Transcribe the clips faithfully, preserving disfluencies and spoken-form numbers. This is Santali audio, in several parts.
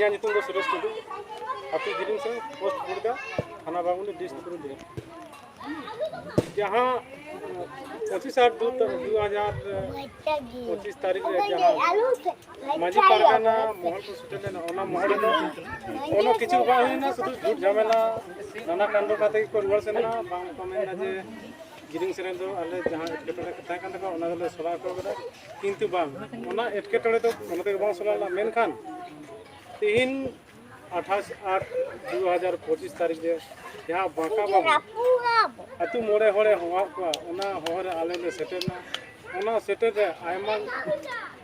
ᱤᱧᱟᱹᱜ ᱧᱩᱛᱩᱢ ᱫᱚ ᱥᱩᱨᱮᱥ ᱴᱩᱰᱩ, ᱟᱹᱛᱩ ᱡᱤᱞᱤᱧ ᱥᱮᱫ, ᱯᱳᱥᱴ ᱵᱩᱲᱫᱟ, ᱛᱷᱟᱱᱟ ᱵᱟᱢᱩᱱᱰᱤ, ᱰᱤᱥᱴᱨᱤᱠᱴ ᱯᱩᱨᱩᱞᱤᱭᱟᱹ᱾ ᱡᱟᱦᱟᱸ ᱯᱚᱸᱪᱤᱥ ᱟᱴ ᱫᱩ ᱦᱟᱡᱟᱨ ᱯᱚᱸᱪᱤᱥ ᱛᱟᱹᱨᱤᱠᱷ ᱨᱮ ᱡᱟᱦᱟᱸ ᱢᱟᱹᱡᱷᱤ ᱯᱟᱨᱜᱟᱱᱟ ᱢᱚᱦᱚᱞ ᱠᱚ ᱥᱮᱴᱮᱨ ᱞᱮᱱᱟ, ᱚᱱᱟ ᱢᱚᱦᱚᱞ ᱨᱮᱫᱚ ᱠᱳᱱᱳ ᱠᱤᱪᱷᱩ ᱵᱟᱝ ᱦᱩᱭᱱᱟ, ᱥᱩᱫᱷᱩ ᱡᱷᱩᱴ ᱡᱷᱟᱢᱮᱞᱟ, ᱱᱟᱱᱟ ᱠᱟᱱᱰᱚ ᱠᱟᱛᱮ ᱜᱮᱠᱚ ᱨᱩᱣᱟᱹᱲ ᱥᱮᱱ ᱮᱱᱟ᱾ ᱵᱟᱝ ᱠᱚ ᱢᱮᱱᱫᱟ ᱡᱮ ᱡᱤᱞᱤᱧ ᱥᱮᱫ ᱨᱮᱱ ᱫᱚ ᱟᱞᱮ ᱡᱟᱦᱟᱸ ᱮᱴᱠᱮᱴᱚᱬᱮ ᱛᱟᱦᱮᱸ ᱠᱟᱱ ᱛᱟᱠᱚᱣᱟ, ᱚᱱᱟ ᱫᱚᱞᱮ ᱥᱚᱞᱦᱮ ᱦᱚᱴᱚ ᱠᱟᱫᱟ, ᱠᱤᱱᱛᱩ ᱵᱟᱝ, ᱚᱱᱟ ᱮᱴᱠᱮᱴᱚᱬᱮ ᱫᱚ ᱚᱱᱟ ᱛᱮᱜᱮ ᱵᱟᱝ ᱥᱚᱞᱦᱮ ᱞᱮᱱᱟ᱾ ᱢᱮᱱᱠᱷᱟᱱ ᱛᱤᱦᱤᱧ ᱟᱴᱷᱟᱥ ᱟᱴ ᱫᱩ ᱦᱟᱡᱟᱨ ᱯᱚᱸᱪᱤᱥ ᱛᱟᱹᱨᱤᱠᱷ ᱨᱮ ᱡᱟᱦᱟᱸ ᱵᱟᱸᱠᱟ ᱵᱟᱵᱩ ᱟᱹᱛᱩ ᱢᱚᱬᱮ ᱦᱚᱲᱮ ᱦᱚᱦᱚᱣᱟᱫ ᱠᱚᱣᱟ, ᱚᱱᱟ ᱦᱚᱦᱚ ᱨᱮ ᱟᱞᱮ ᱞᱮ ᱥᱮᱴᱮᱨ ᱮᱱᱟ᱾ ᱚᱱᱟ ᱥᱮᱴᱮᱨ ᱨᱮ ᱟᱭᱢᱟ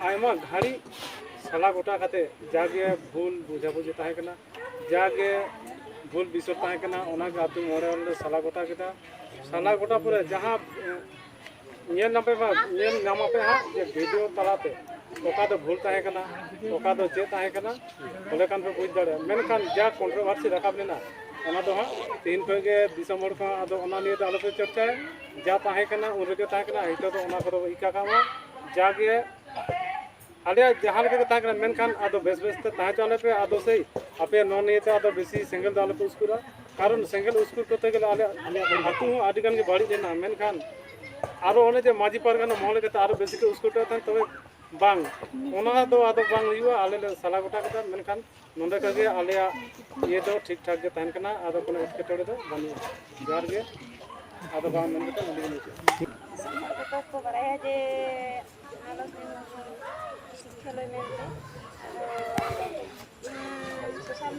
ᱟᱭᱢᱟ ᱜᱷᱟᱹᱲᱤᱡ ᱥᱟᱞᱟ ᱜᱚᱴᱟ ᱠᱟᱛᱮ ᱡᱟᱜᱮ ᱵᱷᱩᱞ ᱵᱩᱡᱷᱟᱹᱵᱩᱡᱷᱤ ᱛᱟᱦᱮᱸ ᱠᱟᱱᱟ, ᱡᱟᱜᱮ ᱵᱷᱩᱞ ᱵᱤᱪᱟᱹᱨ ᱛᱟᱦᱮᱸ ᱠᱟᱱᱟ, ᱚᱱᱟᱜᱮ ᱟᱹᱛᱩ ᱢᱚᱬᱮ ᱦᱚᱲ ᱞᱮ ᱥᱟᱞᱟ ᱜᱚᱴᱟ ᱠᱮᱫᱟ᱾ ᱥᱟᱞᱟ ᱜᱚᱴᱟ ᱯᱚᱨᱮ ᱡᱟᱦᱟᱸ ᱧᱮᱞ ᱧᱟᱢ ᱯᱮ ᱢᱟ, ᱧᱮᱞ ᱧᱟᱢ ᱟᱯᱮ ᱦᱟᱸᱜ ᱡᱮ ᱵᱷᱤᱰᱤᱭᱳ ᱛᱟᱞᱟᱛᱮ ᱚᱠᱟ ᱫᱚ ᱵᱷᱩᱞ ᱛᱟᱦᱮᱸ ᱠᱟᱱᱟ, ᱚᱠᱟ ᱫᱚ ᱪᱮᱫ ᱛᱟᱦᱮᱸ ᱠᱟᱱᱟ, ᱚᱸᱰᱮ ᱠᱷᱟᱱ ᱯᱮ ᱵᱩᱡᱽ ᱫᱟᱲᱮᱭᱟᱜᱼᱟ᱾ ᱢᱮᱱᱠᱷᱟᱱ ᱡᱟ ᱠᱚᱱᱴᱨᱳᱵᱷᱟᱨᱥᱤ ᱨᱟᱠᱟᱵ ᱞᱮᱱᱟ, ᱚᱱᱟ ᱫᱚ ᱦᱟᱸᱜ ᱛᱮᱦᱮᱧ ᱠᱷᱚᱱ ᱜᱮ ᱫᱤᱥᱚᱢ ᱦᱚᱲ ᱠᱚ ᱦᱟᱸᱜ ᱟᱫᱚ ᱚᱱᱟ ᱱᱤᱭᱮ ᱫᱚ ᱟᱞᱚ ᱯᱮ ᱪᱚᱨᱪᱟᱭᱟ᱾ ᱡᱟ ᱛᱟᱦᱮᱸ ᱠᱟᱱᱟ ᱩᱱ ᱨᱮᱜᱮ ᱛᱟᱦᱮᱸ ᱠᱟᱱᱟ, ᱱᱤᱛᱚᱜ ᱫᱚ ᱚᱱᱟ ᱠᱚᱫᱚ ᱤᱠᱟ ᱠᱟᱜ ᱢᱟ᱾ ᱡᱟᱜᱮ ᱟᱞᱮᱭᱟᱜ ᱡᱟᱦᱟᱸ ᱞᱮᱠᱟ ᱜᱮ ᱛᱟᱦᱮᱸ ᱠᱟᱱᱟ, ᱢᱮᱱᱠᱷᱟᱱ ᱟᱫᱚ ᱵᱮᱥ ᱵᱮᱥ ᱛᱮ ᱛᱟᱦᱮᱸ ᱦᱚᱪᱚ ᱟᱞᱮ ᱯᱮ᱾ ᱟᱫᱚ ᱥᱮᱭ ᱟᱯᱮ ᱱᱚᱣᱟ ᱱᱤᱭᱮ ᱛᱮ ᱟᱫᱚ ᱵᱮᱥᱤ ᱥᱮᱸᱜᱮᱞ ᱫᱚ ᱟᱞᱚ ᱯᱮ ᱩᱥᱠᱩᱨᱟ, ᱠᱟᱨᱚᱱ ᱥᱮᱸᱜᱮᱞ ᱩᱥᱠᱩᱨ ᱠᱚᱨᱛᱮ ᱜᱮᱞᱮ ᱟᱞᱮ ᱟᱹᱛᱩ ᱦᱚᱸ ᱟᱹᱰᱤ ᱜᱟᱱ ᱜᱮ ᱵᱟᱹᱲᱤᱡ ᱞᱮᱱᱟ᱾ ᱢᱮᱱᱠᱷᱟᱱ ᱟᱨᱚ ᱚᱱᱮ ᱡᱮ ᱢᱟᱹᱡᱷᱤ ᱯᱟᱨᱜᱟᱱᱟ ᱢᱚᱦᱚᱞ ᱠᱟᱛᱮ ᱟᱨᱚ ᱵᱮᱥᱤ ᱠᱚ ᱩᱥᱠᱩᱨ ᱦᱚᱪᱚᱭᱮᱫ ᱛᱟᱦᱮᱸᱫ, ᱛᱚᱵᱮ ᱵᱟᱝ, ᱚᱱᱟ ᱫᱚ ᱟᱫᱚ ᱵᱟᱝ ᱦᱩᱭᱩᱜᱼᱟ᱾ ᱟᱞᱮ ᱞᱮ ᱥᱟᱞᱟ ᱜᱚᱴᱟ ᱠᱮᱫᱟ, ᱢᱮᱱᱠᱷᱟᱱ ᱱᱚᱰᱮ ᱠᱷᱚᱱ ᱜᱮ ᱟᱞᱮᱭᱟᱜ ᱤᱭᱟᱹ ᱫᱚ ᱴᱷᱤᱠ ᱴᱷᱟᱠ ᱜᱮ ᱛᱟᱦᱮᱱ ᱠᱟᱱᱟ, ᱟᱫᱚ ᱠᱳᱱᱳ ᱮᱴᱠᱮᱴᱚᱬᱮ ᱫᱚ ᱵᱟᱹᱱᱩᱜᱼᱟ᱾ ᱡᱚᱦᱟᱨ ᱜᱮ, ᱟᱫᱚ ᱵᱟᱝ ᱢᱮᱱ ᱠᱟᱛᱮ ᱱᱚᱰᱮ ᱜᱮ ᱢᱩᱪᱟᱹᱫ᱾ ᱫᱤᱥᱚᱢ ᱦᱚᱲ ᱠᱚᱫᱚ ᱠᱚ ᱵᱟᱲᱟᱭᱟ ᱡᱮ ᱟᱞᱚ ᱥᱤᱠᱠᱷᱟ ᱞᱟᱹᱭ ᱢᱮᱱᱛᱮ, ᱟᱫᱚ ᱥᱳᱥᱟᱞ